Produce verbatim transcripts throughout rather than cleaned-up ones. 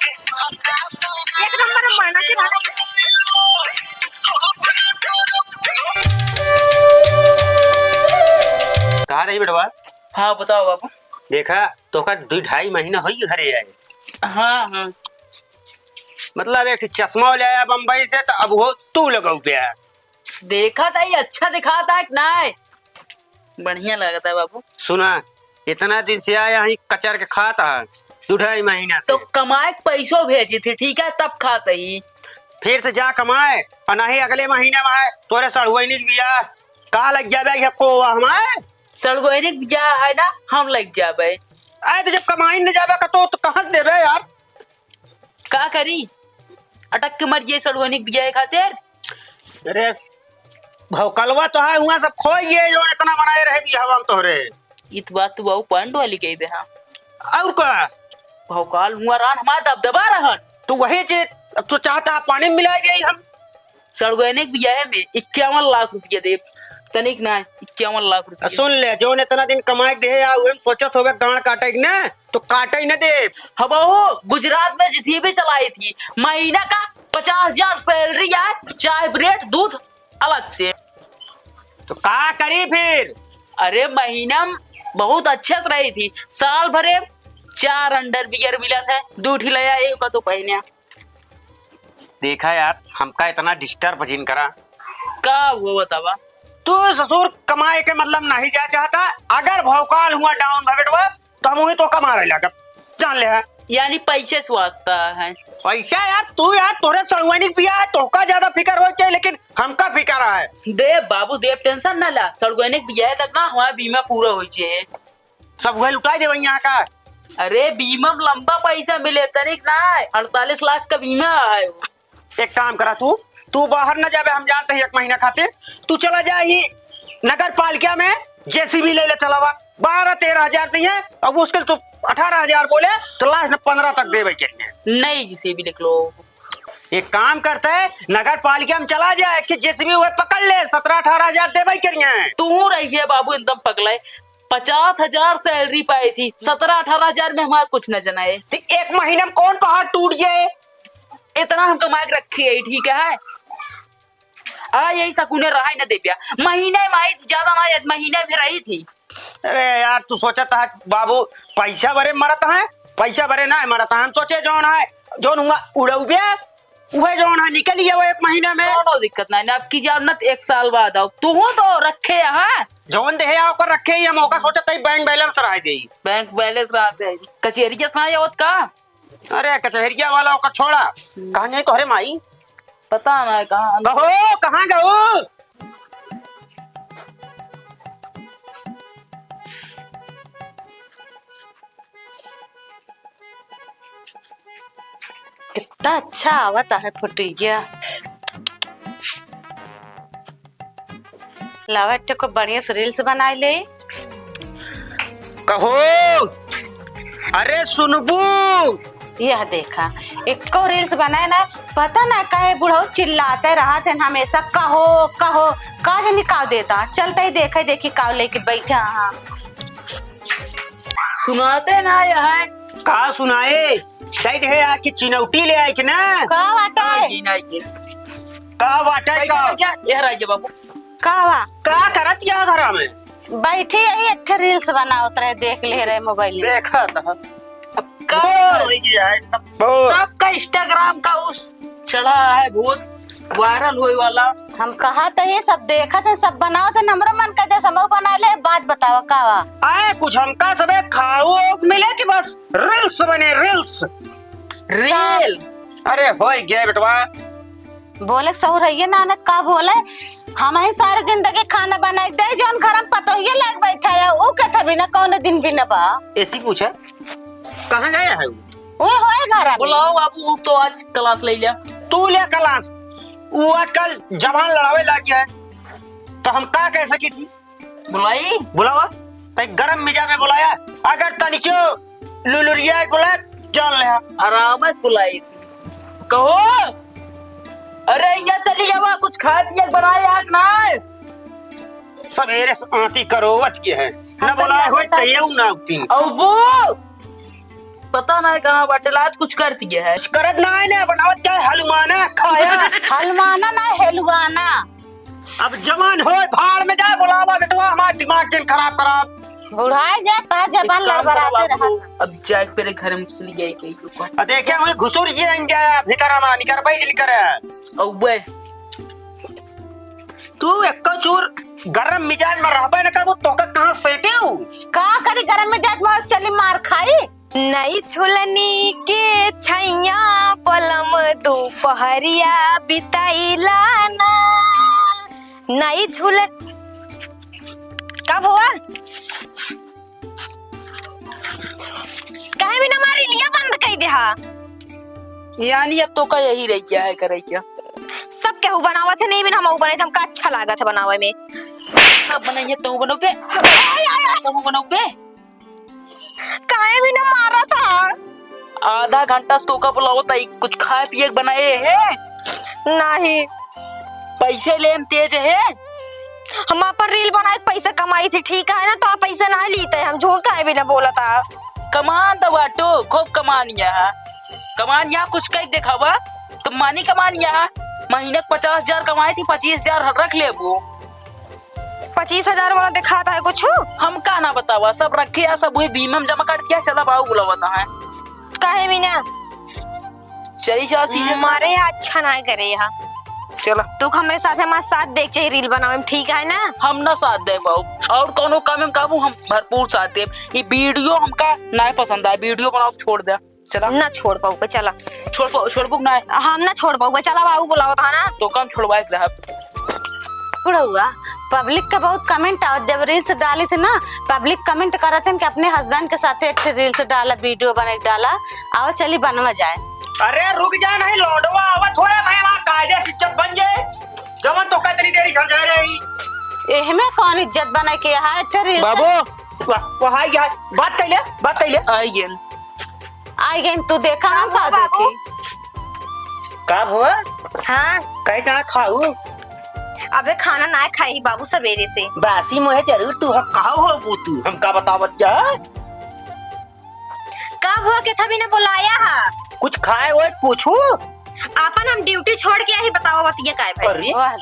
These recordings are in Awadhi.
एक नंबर माना के भागा। कहाँ रही बेटवा? हाँ, बताओ बाबू। देखा, तोहका दुइ ढाई महीना होई घरे आए। हाँ, हाँ। मतलब, एक ठे चश्मा ले आया बम्बई से, तो अब वो तू लगऊ पे। देखा था, ये अच्छा दिखाता है कि नाय? बढ़िया लगता है बाबू। सुना, इतना दिन से आया ही कचर के खाता है, दू ढाई महीना से। तो कमाए के पैसो भेजी थी, ठीक है, तब खाते ही। फिर से जा कमाए, और नहीं अगले महीने में है तोरे सड़ुआइनी के बियाह। का लग जाबे ये कोवा हमारे? सड़ुआइनी के बियाह है ना, हम लग जाबे। अरे तो जब कमाई न जाबे का तो, तो कहाँ से देबे यार? का करी, अटक के मर जाई सड़ुआइनी के बियाह खातिर। अरे भौकलवा तो है, हुआ सब खोई गए जो इतना बनाए रहे बियाहवा में तोहरे। इत बात तो बाबू point वाली कही दे, हाँ। और का? भौकाल हुआ रान हमारा दबदबा रहन। तो वही चीज, अब तो चाहता पानी में मिला गई हम। सड़गैनिक बियाहे में इक्यावन लाख रुपया देब, तनिक ना, इक्यावन लाख रुपया। सुन ले, जौन इतना दिन कमाए के देहे आ, उहे में सोचत होबे गांड काटे के ना, तो काटे ही ना देब। हबहू गुजरात में जेसीबी चलाई थी, महीना का पचास हजार salary आए, चाय ब्रेड दूध अलग से। तो का करी फिर? अरे महीना में बहुत अच्छे से रही थी, साल भरे चार अंडरवियर मिला था, दू ठी ले आए, ओका तो पहने। देखा यार, हमका इतना disturb जिन करा। का हुआ बतावा? तू ससुर कमाए के मतलब नहीं जा चाहता, अगर भौकाल हुआ down भगटवा, तो हम वही तो कमा रहे लागब, जान ले है। यानी पैसे से वास्ता है। पैसा यार, तू यार, तोरे सड़ुआनी के बियाह है, तोहका ज्यादा फिकर हो चाहिए, लेकिन हमका फिकर है। देव बाबू, देव tension ना ला, सड़ुआनी के बियाह तक ना हमारा बीमा पूरा हो चाहिए। सब वही लुटाई देवे यहाँ का। अरे बीमा में लंबा पैसा मिले, तनिक ना है, अड़तालीस लाख का बीमा है। एक काम करा तू, तू बाहर न जाबे, हम जानते ही एक महीना खातिर। तू चला जा ही नगर पालिका में जेसीबी ले ले चलावा, बारह तेरह हजार दिए, अब उसके तू अठारह हजार बोले तो last में पन्द्रह तक देवे के लिए। नहीं जेसीबी लिख लो। एक काम करते है, नगर पालिका में चला जाए, कि जेसीबी वह पकड़ ले, सत्रह अठारह हजार देवे के लिए। तू रहिए बाबू एकदम पगले, पचास हजार salary पाई थी, सत्रह अठारह हजार में हमारा कुछ न जनाए। तो एक महीना में कौन पहाड़ टूट जाए? इतना हम कमा के रखे है, ठीक है? आ यही सकुने रहा ही न देव्या। महीने में आई थी, ज्यादा ना, महीने में रही थी। अरे यार, तू सोचत है बाबू, पैसा बरे मरत है, पैसा बरे ना मरत है। हम सोचे जौन है, जौन हुआ उड़ौबे, उहे जौन है निकल गया वो एक महीने में। कौनो दिक्कत नहीं ना, अब की जाओ ना तो एक साल बाद आओ। तू हो तो रखे यहाँ। जौन देहे आओ कर रखे ही, हम ओका सोचत है bank balance रह गई। Bank balance रहते हैं। कचेरी के समय आवत का? अरे, कचहरिया वाला ओका छोड़ा। कहाँ गई तोहरे माई? पता ना कहाँ। कहो, कहाँ गऊ? कितना अच्छा आवत है फोटोइया। लावा, एक ठे खूब बढ़िया से reels बनाई ले। कहो, अरे सुनबू? यह देखा, एको reels बनाए ना, पता ना काहे बुढ़ऊ चिल्लाते रहत हैं हमेशा, "कहो, कहो।" का जानी काव देता, चलते ही देखे देखी काव लेके बैठा हाँ। सुनाते ना यह है। का सुनाए? साइड है आके चिनौटी ले आए के ना? का बाटे? हाँ, जी, ना, जी। का बाटे बैठा, का? बैठा, यह रह जा बाबू। का बा? का करत या घरा में? बैठी यही एक ठे reels बनावत रहे, देख ले रहे mobile में। देखा था। अब का bore करी? हो गया है, एकदम bore। सबका Instagram का उस चढ़ा है भूत, viral होए वाला। हम कहा तो ये सब देखत है, सब बनावत है, हमरो मन कर दे, हमहू बना ले। बात बतावा का बा? आए कुछ हमका सबे खाओ मिले कि बस reels बने, reels। Reel। अरे होई गया बेटवा। बोले सहूर है ये नानद का बोले, हम ही सारी जिंदगी खाना बनाई दे, जौन घर में पतोहिए लाग बैठा है, ऊ के थबी ना कौन दिन भी न बा। ऐसी पूछे, कहाँ गया है वो? वो होए घर में। बुलाओ बाबू, वो तो आज class ले लिया। तू ले class, वो आजकल जबान लड़ावे लाग गया है, तो हम का कह सकी थी? बुलाई? बुलावा। तै गरम मिजाज में बुलाया, अगर तनिको लुलुरिया के बुलाया, जान ले। आराम से बुलाई थी। कहो, अरे, ये चली आवा, कुछ खाए पिए के बनाए यार, ना? सवेरे से आती करोवत के है, हम ना तो बुलाए नहीं होए, पता। तैयो ना उठती। और वो पता नाहीं कहाँ बाटे, लाज कुछ कर दिया है। कुछ करत नाहीं ने, बनावत क्या है, हलुमाना खाया। हलुमाना ना, हेलुआना। अब जवान होए, भाड़ में जाए, बुलावा बेटवा, हमार दिमाग जिन खराब खराब। बुढ़ाए जाए, ता जबान एक काम करो लड़बड़ाते बाबू, रहा। अब जाए के पहले घर में घुस ली जाए के ऊपर। अब देखे हुए घुसुर जी रंग जाए, भीतर हमार निकर बैठ निकर। अउबे। तू एक्को चूर गरम मिजाज में रहबे न करबो, तोका कहाँ सेटे हूँ? का करी गरम मिजाज में, चली मार खाई। नई झुलनी के छैया पलम दुपहरिया बिताइला ना। नई झुलन, का भवा? काहे बिना हमारी लिया बंद कई देहा? यानी अब तोका यही रही क्या है, करे क्या? सब केहू बनावत है, नहीं बिना हम बनाई, हमका अच्छा लागत है बनावे में। सब बनाइए, तू बनोबे। आय, आय, आय। तू बनोबे। काहे बिना मारा था? आधा घंटा से तोका बुलावत है, कुछ खाए पिए के बनाए है? नहीं। पैसे लेन तेज है? हम अपन reel बनाए के पैसा कमाई थी, ठीक है ना? तो आप पैसा ना लीते, हम झूठ काहे बिना बोलत है? कमान तो बाटो, खूब कमान यहाँ। कमान यहाँ कुछ कई देखावा, तुम मानी कमान यहाँ। महीने के पचास हजार कमाई थी, पच्चीस हजार रख लेबो। पच्चीस हजार वाला दिखाता है कुछ? हमका ना बतावा, सब रखे या सब वही बीमा में जमा कर दिया, चला बाबू बुलावत है। काहे बिना? चली जा सीधे। मारे यहाँ अच्छा ना करे यहाँ। चला। तू हमरे साथ, हमारे साथ देख चाहिए reel बनावे में, ठीक है ना? हम ना साथ दे बाबू, और कौनो काम में काबू हम भरपूर साथ देब। ये video हमका ना पसंद आए, video बनाओ छोड़ दे। चला। ना छोड़ पाऊबे, चला। छोड़ पाऊ, छोड़बू ना? हम ना छोड़ पाऊबे, चला बाबू बुलावत है ना। तो काम छोड़वाए के रहब। बुढ़उआ, public का बहुत comment आवत, जब reels डाली थी ना, public comment करत हैं कि अपने husband के साथ एक ठे reels डाला, video बना के डाला, आओ चली बनवा जाए। अरे रुक जा, नहीं लौंडवा आवत होए भाई, वहाँ कायदे से इज्जत बन जाए, जवन तो कतरी देरी समझा रही। एहमे कौन इज्जत बने के है, एक ठे reels बाबू। वाह, वाह, आई गया। बात कैले, बात कैले। आई गेन। आई गेन, तू देखा, हम का बाबू? देखी? का भवा? हाँ। कहे कहाँ खाऊ? अबे खाना ना खाई बाबू सवेरे से। बासी मुहे जरूर तू हो, कहा हो वो तू? हम का बतावत क्या? का भवा के था बिना बुलाया हा? कुछ खाए होए पूछू? आपन हम duty छोड़ के यही बताओ बतिया काय भाई? अरे, वाह।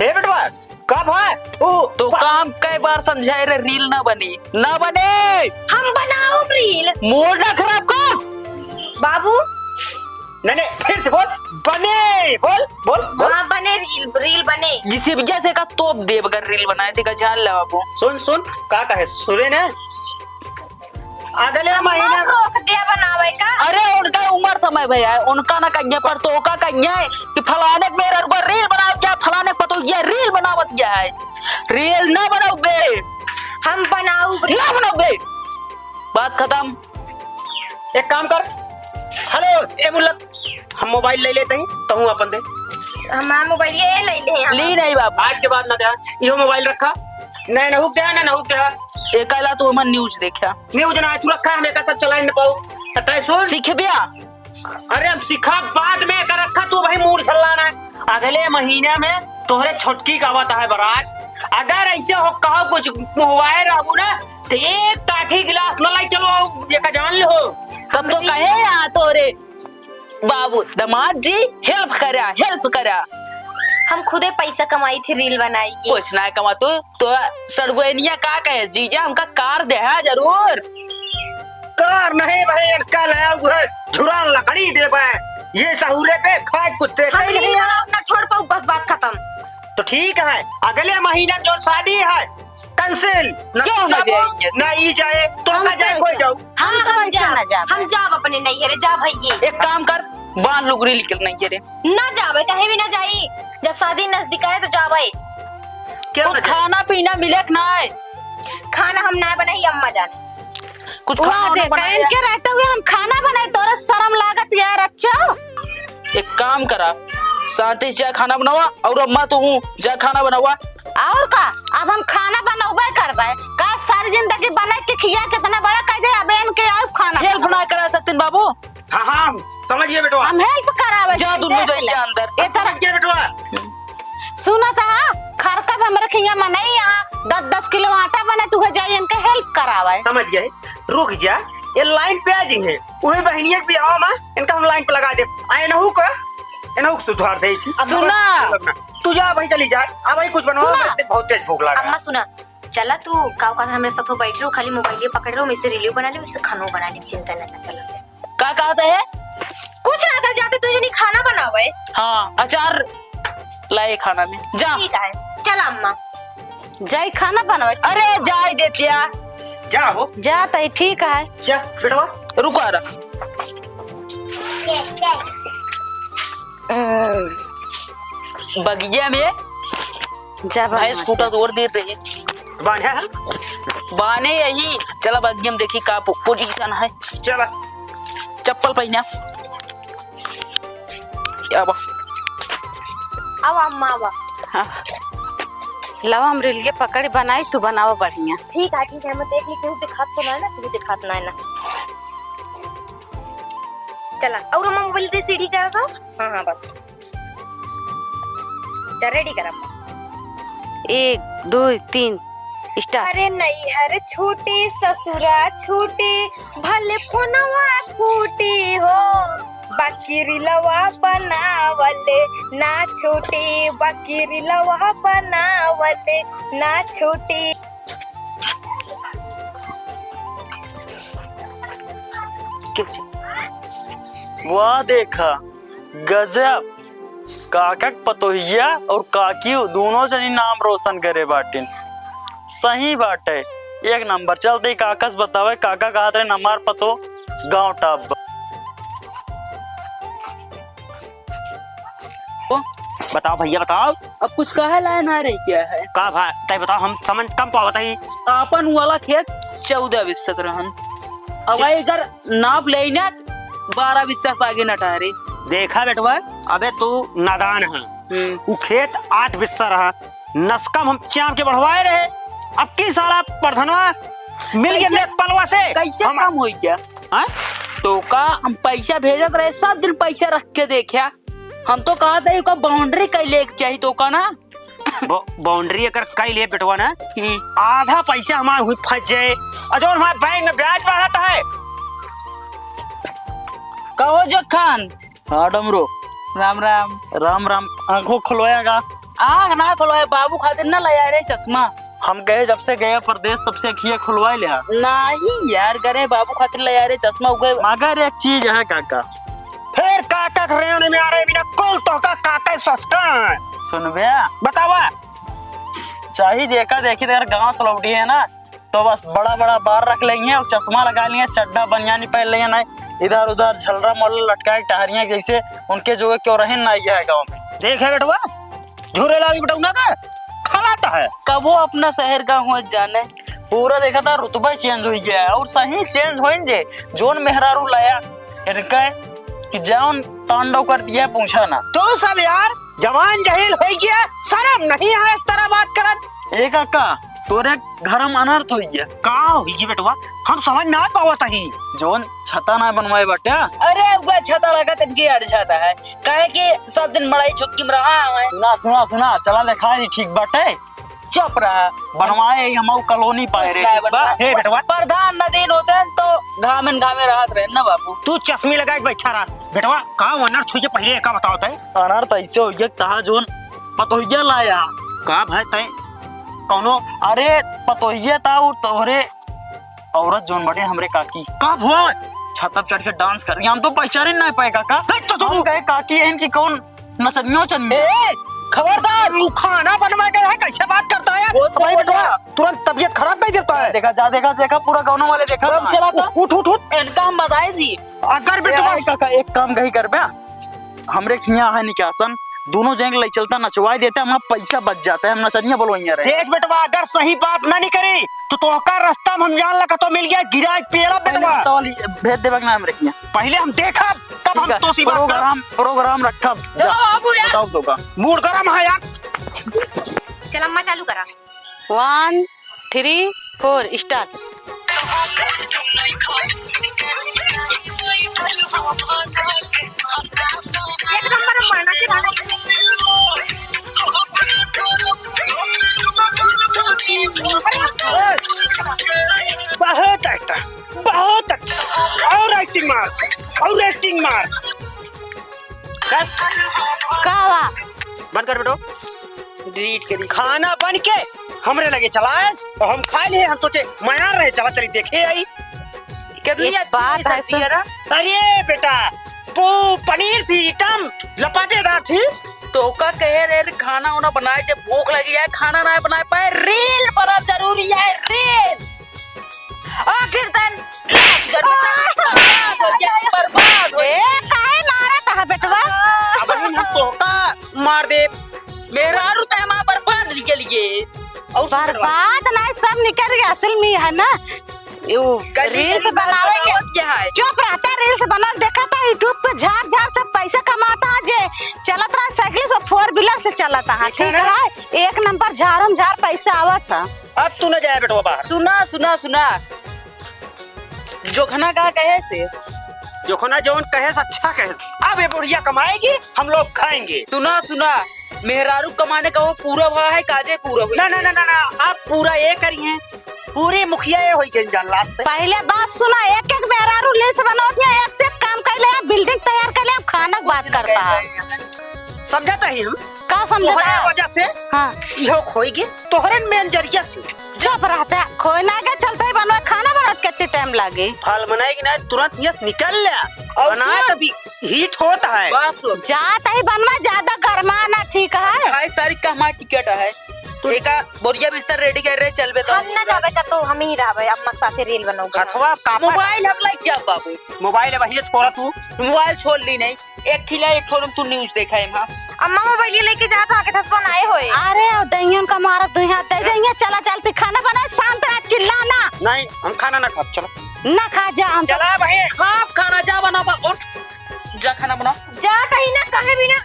हे बेटवा, का भा? ओ, तो बा- काम कई बार समझाए रे, reel ना बनी, ना बने। हम बनाओ reel। Mood ना खराब कर। बाबू। नहीं, नहीं, फिर से बोल, बने, बोल, बोल, बोल। हाँ, बने reel, reel बने। जिस वजह से का तोप देब अगर reel बनाए थे का जान ले बाबू। सुन, सुन, का कहे, सुने ना? अगले महीना रोक दिया बनावे का। अरे उनका उम्र समय भैया है, उनका ना कहिए पर तोका कहिए कि फलाने के मेरे को reel बनाओ क्या, फलाने पतोहिया reel बनावत क्या है, reel ना बनाओ बे। हम बनाऊ ना बनाओ बे। बात खत्म। एक काम कर, hello, ए मुल्लक, हम mobile ले लेते हैं, तहूँ अपन दे। हमार mobile ये ले ले हम। ली नहीं बाबू। आज के बाद ना दे, इहो mobile रखा, ना नहुक दे, ना नहुक दे। एकला तो हमन news देखा। News ना तू रखा, हम एका सब चला न पाऊ। तय सुन। सीख बिया। अरे हम सिखा बाद में एका रखा, तू भाई mood छल्लाना है। अगले महीने में तोहरे छोटकी का आवत है बारात, अगर ऐसे हो कहो कुछ मुहवाए रहबू ना, तो एक टाठी गिलास न लाई चलो, एका जान लो। तब तो कहे यहाँ तोरे बाबू, दामाद जी, help करा, help करा। हम खुदे पैसा कमाई थी reel बनाई के। कुछ ना कमा तू, तो सड़गोनिया का कहे, जीजा हमका car देहा जरूर। Car नहीं भाई, इनका लाया हुआ है, झुरा लकड़ी देबे। ये सहूरे पे खाए कुत्ते हम के reel नहीं। बनाओ ना छोड़ पाऊ, बस बात खत्म। तो ठीक है, अगले महीना जो शादी है, cancel। ना क्यों तू ना जाबो, जाएंगे? ना ई जाए, तो हम का जाए, कैसे? कोई जाऊ। हम हाँ, तो हम ऐसे जाब। ना जाब। हम जाब अपने नैहरे, जा भैये। एक काम कर, बांध लुगरी निकल नैहरे। ना जाबे, कहीं भी ना जाई। जब शादी नजदीक आए तो जाबे। क्या कुछ वजह? खाना पीना मिले कि ना? खाना हम ना बनाई, अम्मा जाने। कुछ वाह, खाना देख, बनाया। इनके रहते हुए हम खाना बनाई, तोरा शर्म लागत यार, अच्छा? एक काम करा, शांति से जा खाना बनावा, और अम्मा तू हूँ जा खाना बनावा। और का, अब हम खाना बनौबे करबे का? सारी जिंदगी बना के खिया, कितना बड़ा कह दे, अब इनके आउ खाना help ना करा सकते बाबू। हाँ, हाँ, समझ गए बेटवा। हम help करावे जा, के, दुनू देख जाई ले। जा अंदर। ये तरह समझ गए बेटवा। सुनत हा, खरकब हमरे खिया मनई यहाँ दस दस किलो आटा बने, तू जाई इनके help करावे। समझ गए, रुक जा, ये लाइन पे आ जी है, वही बहनिया के बियाह में इनका हम लाइन पे लगा दे। आ एनहू का, एनहू को सुधार दे छी। अब सुना। बस, तू जा भाई, चली जा। अब भाई कुछ बनवा, सुना। बहुत तेज भूख लगा। अम्मा सुना, चला तू काव का हमरे साथ बैठ रहो, खाली मोबाइल पकड़ रहो, मैं से रीलियो बना ले, मैं से खानो बना ले, चिंता ना कर, चला। का कहत है? कुछ ना कर, जाते तू जनी खाना बनावे। हाँ, अचार लाए खाना में, जा। ठीक है, चला अम्मा। जाई खाना बनवा। अरे जाई देतिया। जा हो। जा तई ठीक है। जा बेटवा। रुको आ रहा। बगिया में जा भैंस बनवा। खूटा तोड़ दे रही। बांधे है? बांधे यही। चला बगिया में देखी का पो-, पोजीशन है। चला। चप्पल पहना। आवा। आवा अम्मा, आवा। हाँ। लावा, हम रेलिया पकड़ी बनाई, तू बनावा बढ़िया। ठीक है, ठीक है, मैं देख ली, केहू दिखात तो ना है ना, केहू दिखात ना है ना। चला, और अम्मा मोबाइल दे, सीढ़ी करा था। हाँ, हाँ, बस। चल, रेडी कर अम्मा। एक, दो, तीन। Start। अरे नैहर छूटे ससुरा छूटे, भले फोनवा फूटे हो, बाकी रिलवा बनावले ना छूटे, बाकी रिलवा बनावले ना छूटे। वाह देखा, गजब। काका के पतोहिया और काकी दोनों जनी नाम रोशन करे बाटिन। सही बाटे, एक नंबर। चलते ही काका से बतावे, काका कहत रहे, "हमार पतो गाँव top बा।" ओ? बताओ भैया, बताओ। अब कुछ कहे लाए ना रही क्या है? का भा-, तय बताओ, हम समझ कम पावत ही। आपन वाला खेत चौदह बिस्सा के रहन, अब च- अगर नाप लेना बारह बिस्सा से आगे न टहरे। देखा बेटवा, अबे तू नादान है। हम्म। उ खेत आठ बिस्सा रहा, नसकम हम चाप के बढ़वाए रहे। अब की साला प्रधनवा मिल के कैसे, लेखपलवा से कैसे हम कम होई क्या? हाँ? तो का हम पैसा भेजत रहे, सब दिन पैसा रख के देखा। हम तो कहत है, ओका boundary कइ लेक चाही तो का ना? बौ-, boundary अगर कइ ले बेटवा ना, हम्म। आधा पैसा हमार हुई फंस जाए, और जौन हमारे बैंक में ब्याज बढ़त है। कहो जखान। हाँ डमरू। राम राम। राम राम। आँखों खुलवाएगा? आँख ना खुलवाए, बाबू खातिर ना ले आए रे चश्मा। हम गए, जब से गए परदेस, तब से अखिया खुलवाए लिया। नहीं यार, गरे बाबू खातिर ले आ रे चश्मा उगे। मगर एक चीज है काका, फिर काका के रेण में आ रहे बिना कुल तो का काका सस्ता है। सुनबे? बतावा। चाही जेका देखी, अगर गाँव से लौटी है ना, तो बस बड़ा बड़ा बार रख लेंगे और चश्मा लगा लेंगे, चड्ढा बनियानी पहन लेंगे, नहीं इधर उधर झलरा मोल लटकाए टहरियाँ, जैसे उनके जो क्यों रहे ना यह गाँव में। देखे बेटवा, झूरे लाल बटौना का खलाता है। कबो अपना शहर का हो जाने। पूरा देखा था, रुतबा change हो गया है। और सही change होइन जे, जोन मेहरारू लाया इनका कि जौन तांडव कर दिया, पूछा ना। तू सब यार जवान जहील हो गया, शर्म नहीं है इस तरह बात करत। ए काका, तोरे घर में अनर्थ हो गया। का हो गया बेटवा, हम समझ ना पावत ही। जोन छता ना बनवाए बाटे। अरे, उगा छता लगा तनके अड़ जाता है। काहे कि सब दिन मड़ई झुग्गी में रहा है। सुना, सुना, सुना, चला देखा, ई ठीक बाटे। चुप रहा। बनवाए ही हम कॉलोनी पाए रे, कुछ ना ठीक बा? बनवा। हे बेटवा। प्रधान नदीन होते हैं तो घामन घामे रहत रहे ना बाबू। तू चश्मी लगा के बैठा रहा। बेटवा, का अनर्थ हुई है, पहले एका बताओ तय। अनर्थ ऐसे हो गया, तहा जोन पतोहिया लाया। का भाई तय कौनो? अरे, पतोहिया था वो तोहरे औरत जोन बटे हमरे काकी। कब हो? छत पर चढ़ के dance कर रही, हम तो पहचान ही नहीं पाए काका। नहीं तो तुम हम कहे काकी है इनकी कौन नचनियो चन्नी। ए, खबरदार! तू खाना बनवा के है, कैसे बात करता है? वो भाई बेटवा, तुरंत तबीयत खराब कर देता है। देखा, जा देखा, देखा, पूरा गाँव वाले देखा। चला था। उठ, उठ, उठ। इनका हम बताए दी। अगर ए, बेटवा आई काका, एक काम कही कर बे। हमरे खिया है निकासन, दोनों जन ले चलता, नचवाई देता, हमारा पैसा बच जाता है, हम नचनिया बोलवैया रहे। देख बेटवा, अगर सही बात ना निकरी, तो तोहका रास्ता में हम जान लगा तो मिल गया, गिरा एक पेड़ा बेटवा। पहले वाली भेज देबा कि ना हमरे खिया? पहले हम देखब, तब हम ठीक है, तोसी बात करब। Program, program रखब। चलो जा, बाबू यार। बताओ तो का। Mood गरम है यार। चल अम्मा चालू करा। One, three, four, start। एक नंबर हम माना के भागा। बहुत अच्छा, बहुत अच्छा। एक्टिंग मार, और एक्टिंग मार। बस। का हुआ? बंद कर बेटो। डिलीट करी। खाना बन के हमरे लगे चला आयस, और हम खाइ लिए, हम सोचे मयार रहे, चला चली देखे आई। कितनी एक अच्छी बात है, सब्जी सुन। है ना? अरे बेटा, वो पनीर थी, एकदम लपाटेदार थी। तो का कहे रे, खाना उना बनाए, जब भूख लगी है, खाना ना बनाए पाए, रील बड़ा जरूरी है, रील। आखिर दिन बर्बाद हो गया, बर्बाद हो गया। ए, काहे मारत है बेटवा? अब हम, हम तोहका मार दे। मेहरारू ते हमार बर्बाद निकल गए। और बर्बाद नहीं, सब निकल गया। असल में है ना, यू गली रील्स गली में बनावे के बनावत क्या है? चुप रहता, रील्स बनावत देखा था YouTube पे, झार झार सब पैसा कमाता है, जे चलत रहा साइकिल से, फोर व्हीलर से चलत है, ठीक है ना? ठीक है, एक नंबर झारम झार पैसा आवत है। अब तू न जाए बेटवा बाहर। सुना, सुना, सुना। जोखना का कहे से? जोखना जौन कहे से अच्छा कहे से। अब ये बुढ़िया कमाएगी, हम लोग खाएंगे। सुना, सुना, मेहरारू कमाने का वो पूरा हुआ है, काजे पूरा हुआ ना, ना, है? ना, ना, ना, आप पूरा ये करिए, पूरी मुखिया ये होई गई जान लाज से। पहले बात सुना, एक एक मेहरारू रील्स बनावत है, एक से एक काम कर ले, बिल्डिंग तैयार कर ले, अब खाना की बात करता है। समझत ही हम। का समझत तोहरे है? वजह से हाँ। इहो खोई गे, तोहरे मेन जरिया से। चुप रहते, खोई ना के चलते ही बनवा, खाना बनत कितनी टाइम लागे? फल बनाए कि ना, तुरंत ये निकल ले। और बना फिर? तभी हीट होता है। बस। जात ही बनवा, ज्यादा गरमा ना, ठीक है? अट्ठाईस तारीख का हमारा टिकट है। तू एका बोरिया बिस्तर रेडी कर रहे, चलबे तो। हम ना जाबे का तो हम ही रहबे, अम्मा के साथे रील बनोगे। हथवा कापा। मोबाइल हम लाइक जाब बाबू। मोबाइल है वही छोड़ा तू। मोबाइल छोड़ ली नहीं। एक खिला एक ठो तू न्यूज देखा है, हाँ। अम्मा मोबाइल ये लेके जात आके धसपन आए होए। अरे, ओ दहियन का मारा दुई हाथ दे दे, यहाँ चला चलती खाना बना, शांत रह, चिल्ला ना। नहीं, हम खाना ना खाब, चलो। ना खा जा, हम चला भाई। खाब खाना, जा बना बा, उठ। जा खाना बना। जा कहीं ना, कहे भी ना।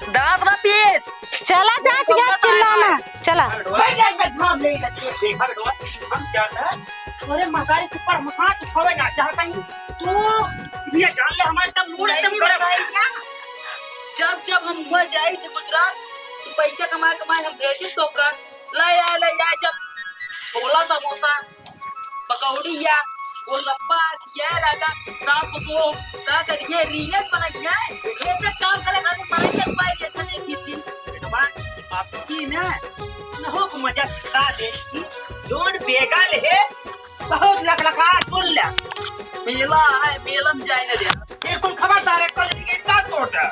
दांत ना पीस। चला जा, यहाँ चिल्ला ना, चला। बैठ जा, बैठ जा, हम ले लेते हैं। देखा बेटवा, हम जाता है, तोरे मतारी के ऊपर हम हाथ उठावे ना चाहता ही। तू ये जान ले, हमारे तब मूड नहीं एकदम गरम है। बताई क्या? जब जब हम हुआ जाई थे गुजरात, तो पैसा कमाए कमाए हम भेजी तो का, ले आए, ले आए, जब छोला समोसा, पकौड़ी या गोलगप्पा या राजा साहब को का करिए, रील्स बनाइए, ये सब काम करे खातिर माई के पाई ये सब देखी थी। बेटवा, आपकी ना, नहो को मजा सिखा दे, जोन बेगा ले, बहुत लखलखा टुल्ला। मेला है, मेला में जाए ना दे। बिल्कुल खबरदार है, कल की दांत तोड़ दे।